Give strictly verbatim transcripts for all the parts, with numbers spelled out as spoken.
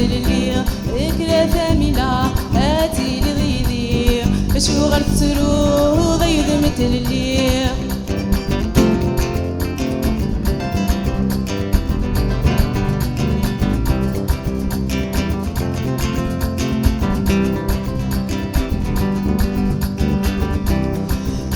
Tlelli, kra tamila, ad tiliḍ yid-i. Acuɣer tettruḍ ay udem tlelli?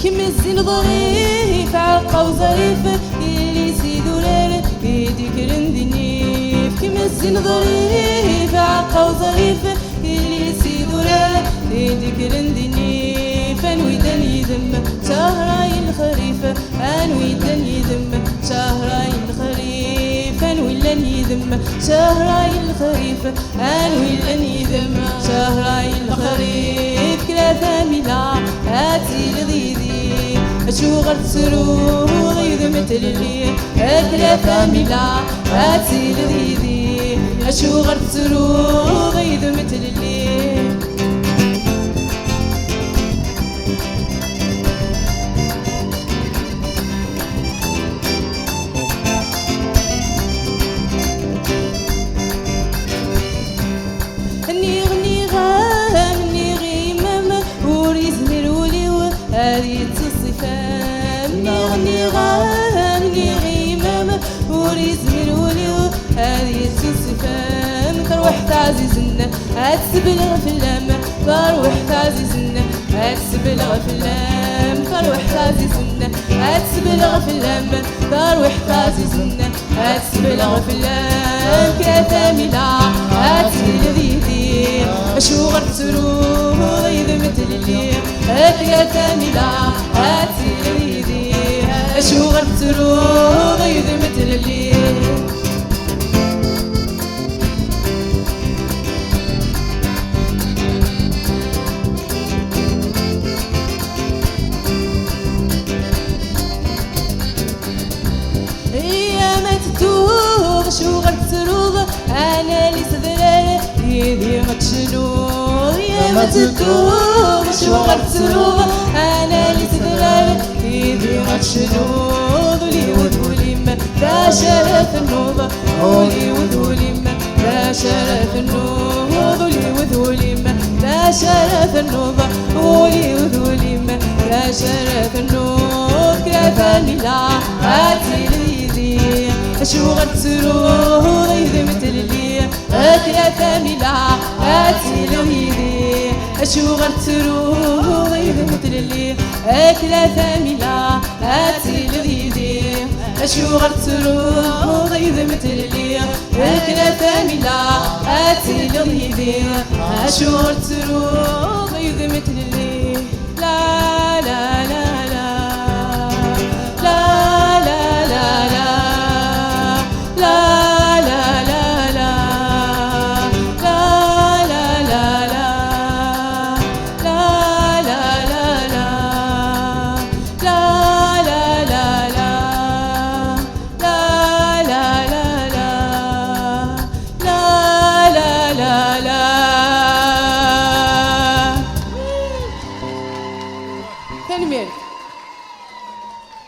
Kemm zzin ḍrif, ɛeqqa uẓrif, yelli-s idurar i d-ikkren di nnif. Kemm zzin ḍrif, ɛeqqa uẓrif, yelli-s idurar i d-ikkren di nnif. Anwi yellan yid-m, ttahra i lexrif. Anwi yellan yid-m, ttahra i lexrif. Anwi yellan yid-m, ttahra i lexrif. Anwi yellan yid-m, ttahra i lexrif? Kra tamila, ad tiliḍ yid-i. Acuɣer tettruḍ ay udem tlelli? Kra tamila, ad tiliḍ yid-i. Acuɣer tettruḍ ay udem tlelli? Nniɣ, nniɣ-am, nniɣ i yemma-m, ur yezmir wul-iw ad yettuṣṣifan. Nniɣ, nniɣ-am, nniɣ i yemma-m, ur yezmir wul-iw ad yettuṣṣifan. Tarwiḥt ɛzizen ad tebleɣ fell-am, tarwiḥt ɛzizen ad tebleɣ fell-am, tarwiḥt ɛzizen ad tebleɣ fell-am, tarwiḥt ɛzizen ad tebleɣ fell-am. Kra tamila, ad tiliḍ yid-i. Acuɣer tettruḍ ay udem tlelli? Kra tamila, ad tiliḍ yid-i. Acuɣer tettruḍ ay udem tlelli? Iyya ma tedduḍ, acuɣer tettruḍ? Anali sedrar, yid-i ad tecnuḍ. Iyya ma tedduḍ, acuɣer tettruḍ? Anali sedrar, yid-i ad tecnuḍ. Ul-iw d ul-im, d acu ara tennuḍ? Ul-iw d ul-im, d acu ara tennuḍ? Ul-iw d ul-im, d acu ara tennuḍ? Ul-iw d ul-im, d acu ara tennuḍ? Kra tamila, ad tiliḍ yid-i. Acuɣer tettruḍ ay udem tlelli? Kra tamila, ad tiliḍ yid-i. Acuɣer tettruḍ ay udem tlelli? Kra tamila, ad tiliḍ yid-i. Acuɣer tettruḍ ay udem tlelli? Kra tamila, ad tiliḍ yid-i. Acuɣer tettruḍ ay udem tlelli?